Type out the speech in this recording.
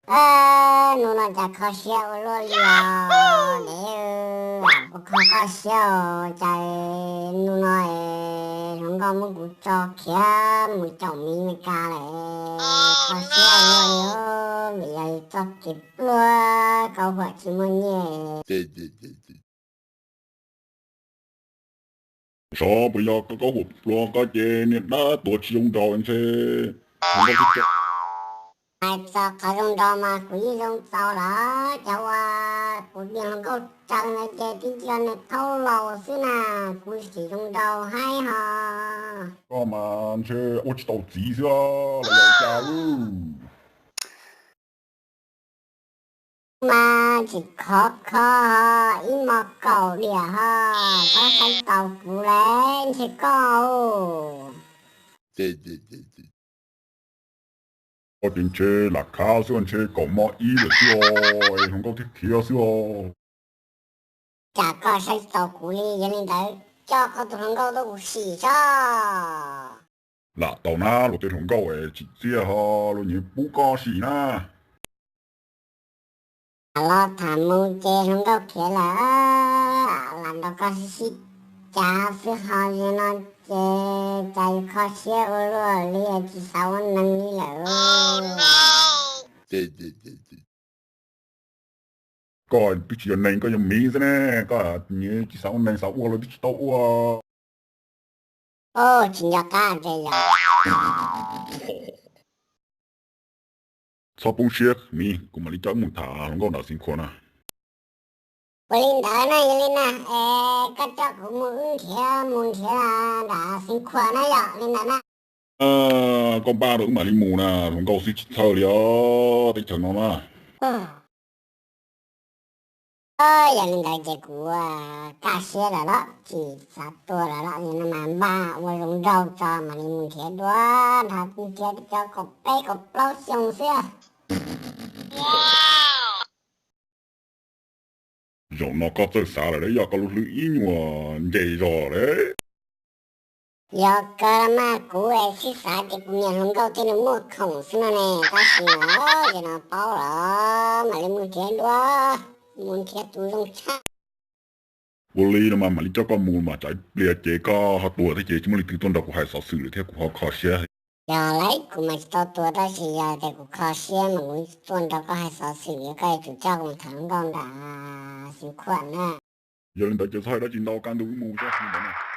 Nub no cas kho siab ua luaj li os, dev, ua kho koj siab os, cas nub no hluas nkauj muab kuv tso khiav mus caum miv Meskas lawm, kho siab ua luaj li os, vim yog txoj kev pluag, Kaub Huam tsis muaj nyiaj. Xyov puas yog koj, Kaub Huam pluag koj ces niag dab tuav tsis zoo nraug ntshe. Hais txog qhov zoo nraug mas kuv yeej zoo txaus lawm, cov uas kuv niag hluas nkauj tsaws ntawd ces twb yog niag thaub laus xwb na, kuv tsis zoo nraug haib ho. Koj mas ntshe ua tsis tau txiv xwb los yog cas. Mas tsis khov kho, ib hmo kaum diam ho, txhob saib txaus kuv lawm ntshe koj. Koj ces ntshe lam khav xwb, ntshe kaum hmo ib lawm xwb os, hluas nkauj thiaj khiav xwb os. Cas koj saib txaus kuv li, yog li ntawd coj koj tus hluas nkauj tuaj kuv sim saib. Lam tau na, luag tej hluas nkauj tsim txiaj ho luag nyiam pub koj sim na. Tham los tham mus ces hluas nkauj khiav lawm, lam nrog koj sib sib cav xwb ho, yog no ces cas yuav kho siab ua luaj li, tsis xav ua neeg li lawm. Koj twb tsis yog neeg, koj yog miv xwb ne, koj tsis xav ua neeg xav ua los twb tsis tau ua. Tsis nco qab ces yog. Txhob poob siab miv, kuv mam li coj wb mus tham hluas nkauj nram Xeev Khuam na. Ua li ntawd na, yog li na, es koj coj kuv mus wb nrhiav, mus nrhiav nram Xeev Khuam na, yog li ntawd na. Koj npaj rau wb mam li mus na, hluas nkauj xwb tsis txhawj li os, teb chaws no na. Yog li ntawd ces kuv kaj siab lawm los tsis xav tuag lawm los, yog no mas npaj ua zoo nraug tso mam li mus nrhiav dua, nrhiav cov kaum peb kaum plaub xyoo xwb. Zaum no koj txawj xav lawm, yog koj lub hlwb ib nyuag nce zog lawm. Yog kawg mas kuv es sib xav ces kuv niag hluas nkauj tej nws muaj khoom xwb no ne, tab sis mas yog no paub los mam li mus nrhiav dua, mus nrhiav tus zoo tshaj. Ua li no mas mam li coj koj mus mas tsam ib pliag ces koj ho tuag thiab ces tsis muaj leej twg tuaj nrog kuv hais xov xwm lawm thiab kuv ho kho siab. Yog lawm kuv mas tsis tau tuag tab sis yog tias kuv kho siab mas kuv tuaj nrog koj hais xov xwm, koj yuav tsum coj kuv mus tham hluas nkauj nram Xeev Khuam na. Yog li ntawd ces txhob hais dab tsi ntau, kaj ntug wb mus tso ntawd.